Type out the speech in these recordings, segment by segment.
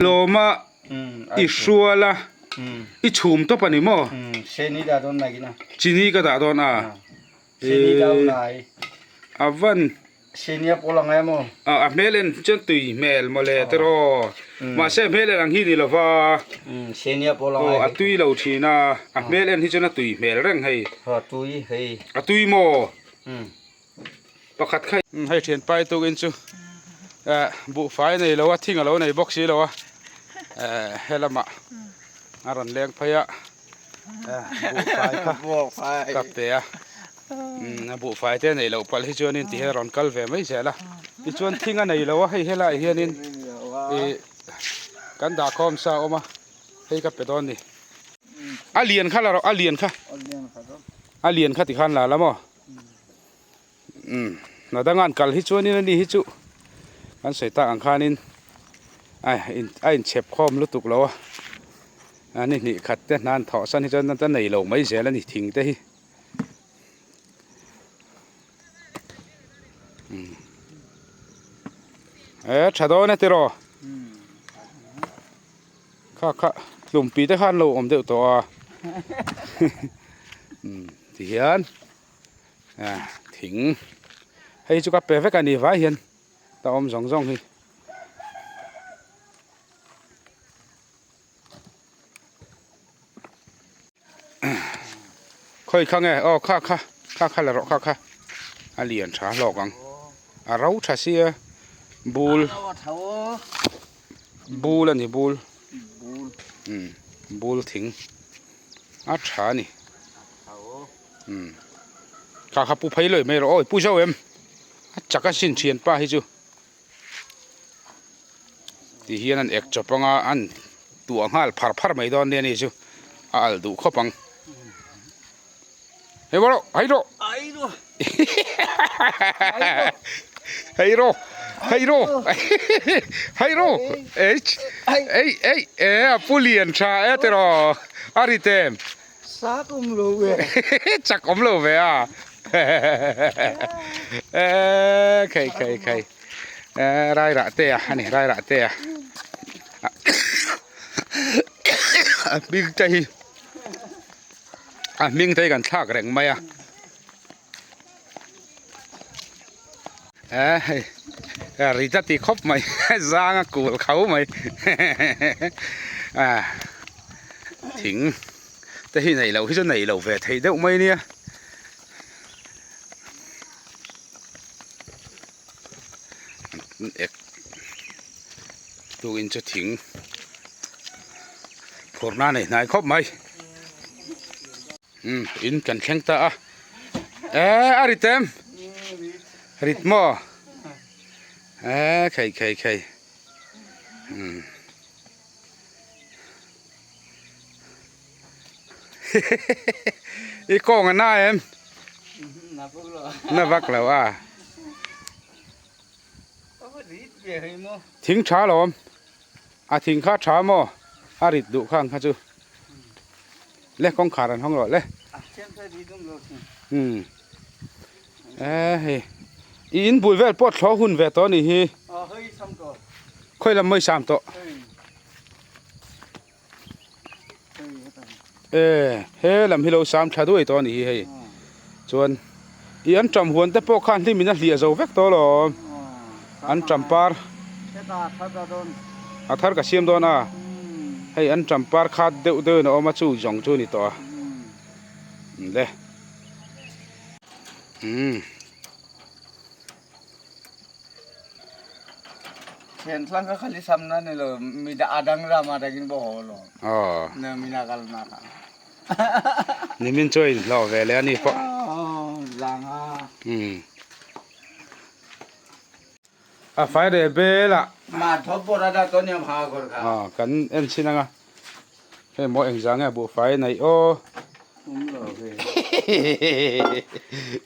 Lawma i hrual a, i chhum tawp a ni maw? Chini ka dah dawn a. A van. A hmel en chuan tui hmel mawle tiraw. Mahse a hmel en ang hi ni lova. Aw a tui lo thin a, a hmel en hi chuan a tui hmel reng hei. A tui maw? Pakhat kha hei thian pai tukin chu eh buhfai nei lo a thing a lo nei bawk si lo a eh helamah a rawn leng phei a eh buhfai kha ka pe a umm a buhfai te nei loh palh hi chuanin ti hian a rawn kal ve mai zel a tichuan thing a nei lo a hei helaiah hianin ih kan dahkhawm sa a awm a hei ka pe dawn a ni a lian kha la rawh a lian kha a lian kha tikhan la la maw. Umm hna danga an kal hi chuanin ani hi chu kan sawi tak ang khanin a in a inchhep khawm lutuk lo a a ni hnih khat te hna an thawh san hi chuan a nei lo mai zel a ni thing te hi umm e tha dawn e tiraw kha kha tlumpi te kha an lo awm deuh tawh a umm tihian. Ah thing hei chu ka pe vek a ni vai hian ta awm zawng zawng hi. Khawi kha nge aw kha kha kha kha la rawh kha kha a lian tha hlawk ang a ro tha sia bul bul a ni bul umm bul thing a tha a ni. Umm kha kha pu phei lawih mai rawh awi pu zauh em a chak a sin thian pa hi chu ti hian an ek chawp anga an tuah nghal phar phar mai dawn nia ni chu a al duh khawp ang hei rawh hei rawh hei rawh hei rawh hei rawh ei ei ei e a pu lian tha e tiraw a ri tem. Chak awm lo ve. Chak awm lo ve a. Khei khei khei. Rai rah te a ani rai rah te a. A hming te hi a hming te hi kan thlak reng mai a. Hei ri ta ti khawp mai zang a kul kho mai thing te hi neih loh hi chu neih loh ve theih deuh mai nia. Ek tukin chu thing phurhna a nei hnai khawp mai. Umm in kan thleng ta a eh a rit em rit maw eh khei khei khei umm i kawng a na em na vak lo a thing tha lawm a thing kha tha maw a rit duh kha ang kha chu. Le kawngkhar an hawng rawh le. Umm e hei i in bul vel pawh thlawh hun ve tawh a nih hi. Khawi lam mawi sam tawh. E he lam hi lo sam tha duai tawh a nih hi hei. Chuan i an ṭam huan te pawh khan hlim in a hliah zo vek tawh alawm. An ṭam par a thar ka siam dawn a hei an ṭam par khat deuh deuhin a awm a chu zawng chu a ni tawh a le umm. Thentlang kha khali samna ni lo mi a dang ram atangin bo haw lo aw na mina kal na kha. Nimin chu a inhlawh ve leh a ni pawh. Zang a. Umm. A fai reh bel a. Ma thawp pawh ra da tawn hiam ha kawr kha. Aw kan en chhin ang a. Hei maw engzah nge buhfai a neih aw. Awm lo ve.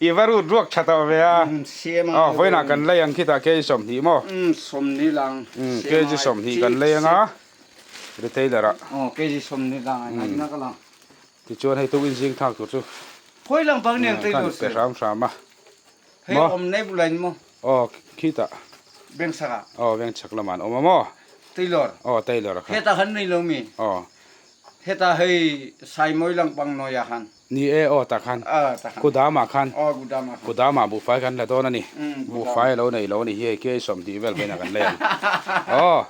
I va rut ruak tha tawh ve a. Siam ang. Aw vawiinah kan lei ang khitah kg 20 maw. Umm 20 lang. Umm kg 20 kan lei ang a. Retailer ah. Aw kg 20 lang ai na ka lang. Tichuan hei tukin zing thlak tur chu. Khawi lang bang nen tei lo se. Kan pe hram hram a. Hei awm nei bulai ni maw. Aw khitah. Vengchhak ah. Aw vengchhak lamah an awm a maw. Tailor. Aw tailor a kha. Heta khan nei lo mi? Aw. Heta hei Saimawi langpang nawi ah khan. Ni e aw tah khan. Aw tah khan. Kudam ah khan. Aw kudam ah khan. Kudam ah buhfai kan la dawn a ni. Buhfai a lo nei lo a ni hi hei kei 20 vel pawhin a kan lei ang. Aw.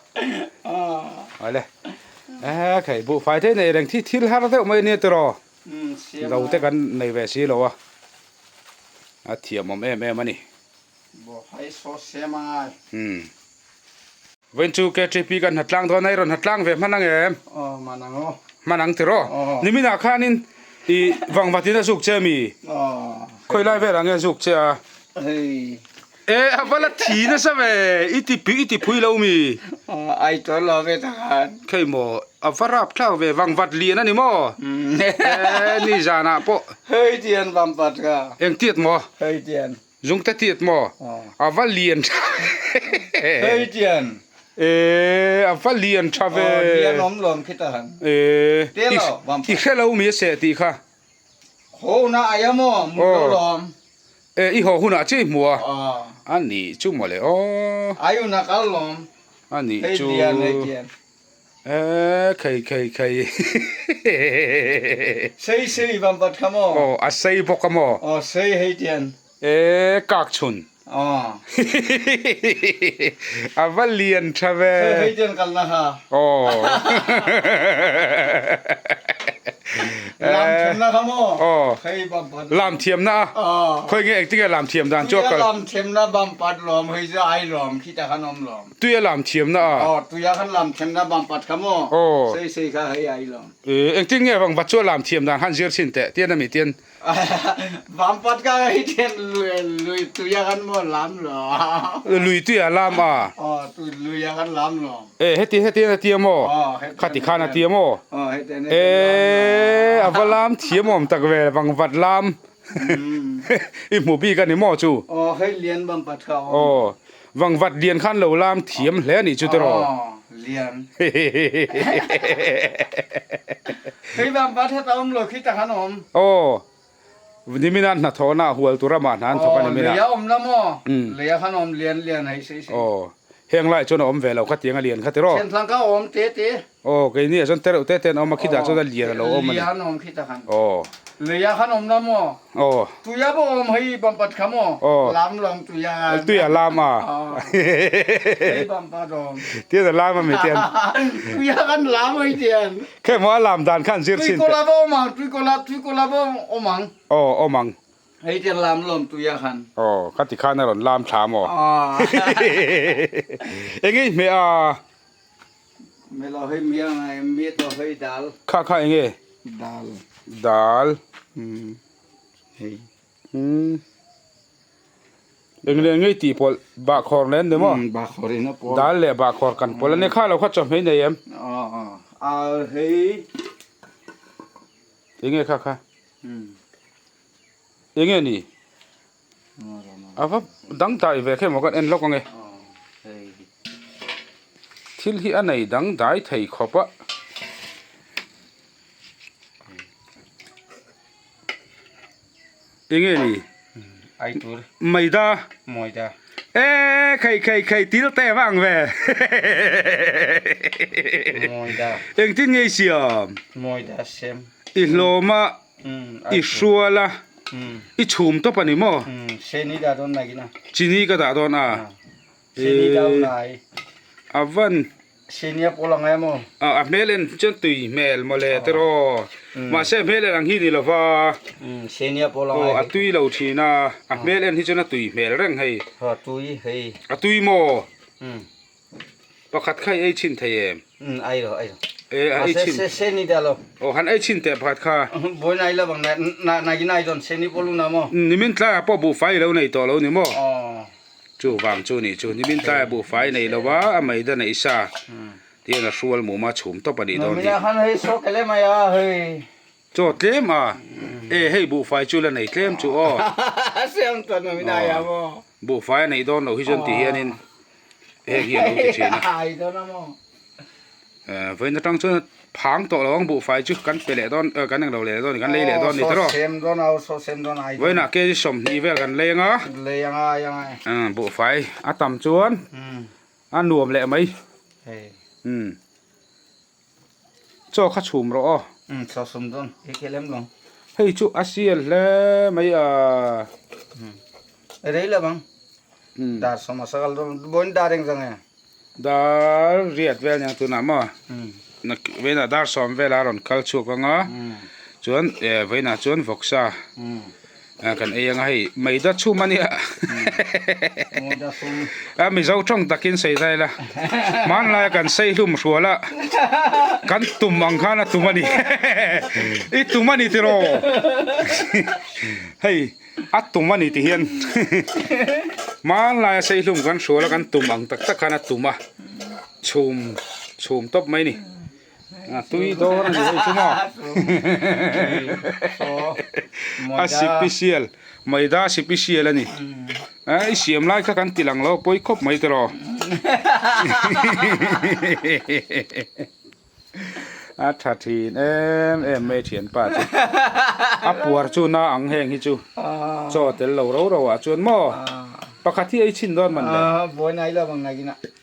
Awle. E khei buhfai te nei reng thi thil har deuh mai ania tiraw. Lo te kan nei ve si lo a. A thiamawm em em a ni. Buhfai saw sem angai. Umm. Vawiin chu KTP kan hnatlang dawn a, i rawn hnatlang ve hman ang em? Aw, hman ang aw. Hman ang tiraw? Aw. Niminah khanin i vangvatin a zuk che mi? Aw. Khawi lai velah nge a zuk che a? Hei. E, a va la thi nasa ve, i ti i ti phui lo mi? Aw, ai tawn lo ve tak khan. Khei maw, a va rap thlak ve, vangvat lian a ni maw? E, ni zanah pawh. Hei tian vangvat ka. Eng tiat maw? Hei tian. Zungte tiat maw? A va lian tha ve. Hei tian. E, a va lian tha ve. Lian awm lawm khi ta han. E, i hre lo mi a seh tih kha. Haw na ai a maw, mu lo lawm. E, i haw hunah che i hmu a. A nih chu mawle aw. Ai una kal lawm. A nih chu. Hei tian, hei tian. E, khei khei khei. Sei sei vam pat kha maw? Aw, a sei bawk a maw? Aw, sei hei tian. E, kak chhun. Aw. A va lian tha ve. Sei hei tian kal na kha. Aw. Lam thiam na kha maw? Aw. Hei vam pat. Lam thiam na a. Aw. Khawi nge engtin nge lam thiam dan chu a kal? Tuia lam thiam na vam pat lawm, hei chu ai lawm, khi ta khan awm lawm. Tui a lam thiam na a. Aw, tui a khan lam thiam na bang pat kha maw? Aw. Sei sei kha hei ai lawm. E, engtin nge vang vat chu a lam thiam dan han zir chhin teh, tian a mi tian. Bang pat kha hei tian lui lui tui a khan maw lam lawm. Lui tui a lam a. Aw, tui lui a khan lam lawm. E, heti heti a tia maw? Aw, heti. Khati khan a tia maw? Aw, heti E, a va lam thiam awm tak ve, vang vat lam. I hmu bik a ni maw chu? Aw, hei lian bang pat kha aw. Aw, vangvat lian khan lo lam thiam hle a nih chu tiraw? Aw, lian. Hei vangvat heta awm lo khi tak an awm. Aw, nimin a hnathawhna a hual tur amah hna an thawk a nimin a. Aw, lei a awm la maw? Lei a khan awm lian lian hei sei sei. Aw, heng lai chuan a awm ve lo kha tiang a lian kha tiraw? Thentlang ka awm te te. Aw, keini ah chuan tereuh te te an awm a, khitah chuan a lian a lo awm a ni. Lian awm khitah khan. Aw. Leia khan awm la maw? Aw. Tuia pawh awm hei bampat kha maw? Aw. Lam lawng tuia khan. Tuia lam a. Aw. Hei bampat awm. Tian a lam a mi tian. Tuia khan lam hei tian. Khe maw a lam dan khan zir chin teh. Tuikola pawh awm ang, tuikola, tuikola pawh awm ang. Aw, awm ang. Hei tian lam lawm tuia khan. Aw, ka ti khan a rawn lam thla maw? Aw. Eng nge i hmeh a? Melo hei mi ang mi to hei dal. Kha kha enge? Dal. Dal. Hmm. Hei. Hmm. Eng le ngei ti pawlh bahkhawr nen ni maw? Hmm, bahkhawr in a pawl. Dal leh bahkhawr kan pawl ania kha lo kha chawhmeh nei em? Aw aw. A hei. Enge kha kha? Hmm. Enge ni? A va dang dai ve khe maw kan en lawk ange. Thil hi a nei dang dai thei khawp a. Enge ni? Maida. E khei khei khei til te vang ve. Engtin nge i siam? I hlawm a. I hrual a, i chhum tawp a ni maw? Chini ka dah dawn a. A van. A hmel en chuan tui hmel mawle tiraw. Mahse hmel en ang hi ni lova. Aw a tui lo thin a, a hmel en hi chuan a tui hmel reng hei. A tui maw? Pakhat kha i ei chhin thei em? Um, ai lo, ai lo. E, a ei chhin. Se se ni da lo. Oh, han ei chhin teh pakhat kha. Boi nai la bang na na na gi nai don se ni polu na mo. Nimin tlai ah pawh buhfai i lo nei tawh lo ni maw? Oh. Chu vang chu ni chu. Nimin tlai ah buhfai nei lo a, a maida neih sa. Tiang a hrual mum a chhum tawp a nih dawn hi. Nomina khan hei saw kele mai a hei. Chaw tlem a, e hei buhfai chu la nei tlem chu aw. Siam chuan nomina ya maw. Buhfai a neih dawn loh hi chuan ti hianin heng hi a lo ti thin a. Ai dawn a maw. Vawiin atang chuan phang tawh lo ang buhfai chu kan pe leh dawn kan englo leh dawn kan lei leh dawn ni tiraw. Sem dawn a saw sem dawn ai. Vawiin ah kg 20 vel kan lei anga. Lei anga ai anga. Buhfai a tam chuan a nuam leh mai. Hei. Umm. Chaw kha chhum rawh aw. Umm chaw chhum dawn i ke lem lo. Hei chu a sial hle mai a. Umm rei lo ang. Umm dar sawma sakal dawn bawiin dar eng zang e. Dar riat vel nia tunah maw. Umm vawiinah dar sawm velah a rawn kal chhuak ang a. Umm chuan vawiinah chuan vawksa. Umm Kan ei anga hei maida chhum a nia a mizo tawng takin sawi zai la hmanlaia kan sei hlum hrual a kan tum ang khan a tum a ni i tum a ni tiraw hei a tum a ni ti hian hmanlaia sei hlum kan hrual a kan tum ang tak tak khan a tum a chhum chhum tawp mai a ni. A tui dawn a ni hei chu maw? A sipisial, maida sipisial a ni. A i siam lai kha kan ti lang lo pawi khawp mai tiraw. A tha thin em em mai thianpa chu. A puar chu na ang heng hi chu. Chaw tel lo ro ro ah chuan maw? Pakhat hi ei chhin dawn man le.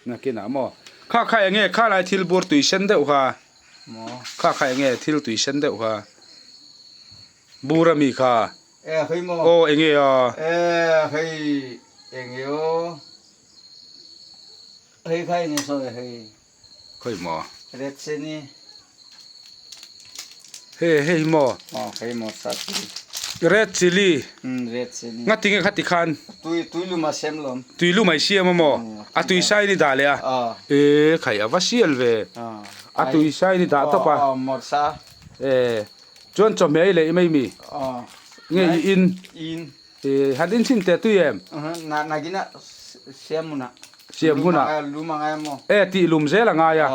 Nakinah maw? Kha kha enge kha lai thil bur tui sen deuh kha kha kha enge thil tui sen deuh kha bur ami kha aw enge a khawi maw He hei maw red chilli nga tinge kha tikhan tui lum a i siam a maw a tui sai in i dah leh a e khai a va sial ve a tui sai in i dah tawp a e chuan chawhmeh i leh mai mi nge i in e han in chhin teh tui em siam hunah e tih lum zel a ngai a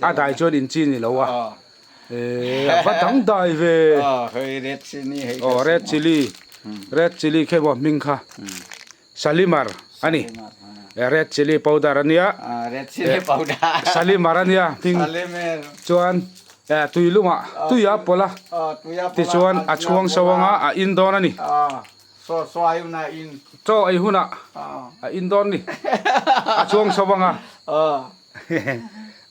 a dai chuan in chi ni lo a e a va dang dai ve aw red chilli red chilli khe maw hming kha salimar a ni red chilli powder a nia salimar a nia hming chuan tui lumah tui a pawlh a tichuan a chhuang so anga a in dawn a ni. Chaw ei hunah a in dawn ni. A chuang chho vang a.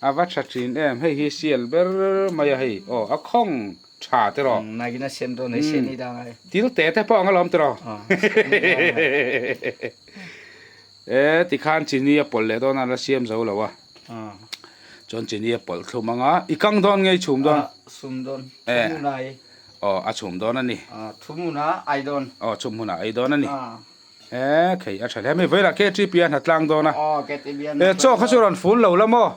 A va tha thin em. Hei hi sial ber mai a hei. Aw a khawng tha te rawh. Til te te pawh ang alawm te rawh. E tikhan chini a pawlh leh dawn a la siam zo lo a. Chuan chini a pawlh thlum ang a. I kang dawn nge i chhum dawn? Chhum dawn. Chhum huna ei. Aw a chhum dawn a ni. Chhum huna ei dawn. Aw chhum huna ei dawn a ni. E khei a tha hle mai. Vawilah KTP a hna tlang dawn a. Aw KTP a hna tlang dawn. E chaw kha chu rawn fun lo la maw?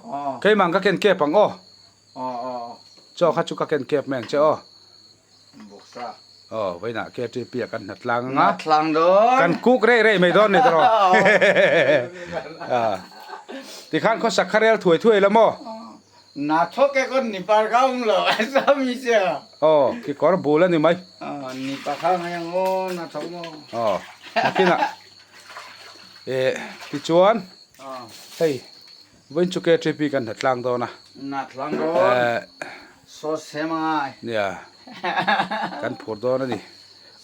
Keimah ka ken kep ang aw. Chaw kha chu ka ken kep mai ang che aw. Aw vawiinah KTP ah kan hna tlang anga. Hna tlang dawn. Kan kuk rei rei mai dawn ni tawh. Tikhan khawsak kha rel thuai thuai la maw? Na thawk e kawn ni par ka awm lo a sa mi sia. Aw kekawr bul a ni mai. Aw ni pa kha ngai ang aw na thawk maw. Aw nakinah eh tichuan hei Vawiin chu KTP kan hna tlang dawn a. Hna tlang dawn. Saw sem a ngai. Nia. Kan phur dawn a ni.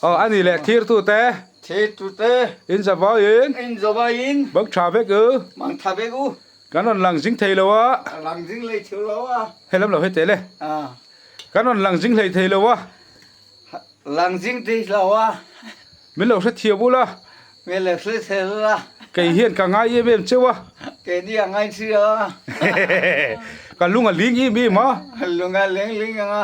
Aw a ni leh thir tu te. Thir tu te. In za vaiin. In za vaiin. Bang tha vek u. Bang tha vek u. Kan rawn lang zing thei lo a. Lang zing hlei thei lo a. He lam lo hei teh le. Kan rawn lang zing hlei thei lo a. Lang zing thei lo a. Min lo hrethiam ula. Min lo hrethiam ula. Kei hian ka ngai em em cheu a. Kei ni a ngai si a. Ka lung a ling im im a. Lung a ling ling ang a.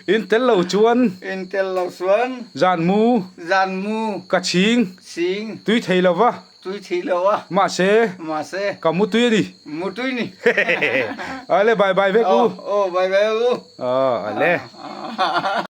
In tel lo chuan. In tel lo chuan. Zan mu. Zan mu. Ka chhing. Chhing. Tui thei lo va. Tui thei lo a. Mahse. Mahse. Ka mu tui a ni. Mu tui ni. Ale bye bye vek u. Aw bye bye u. Aw ale.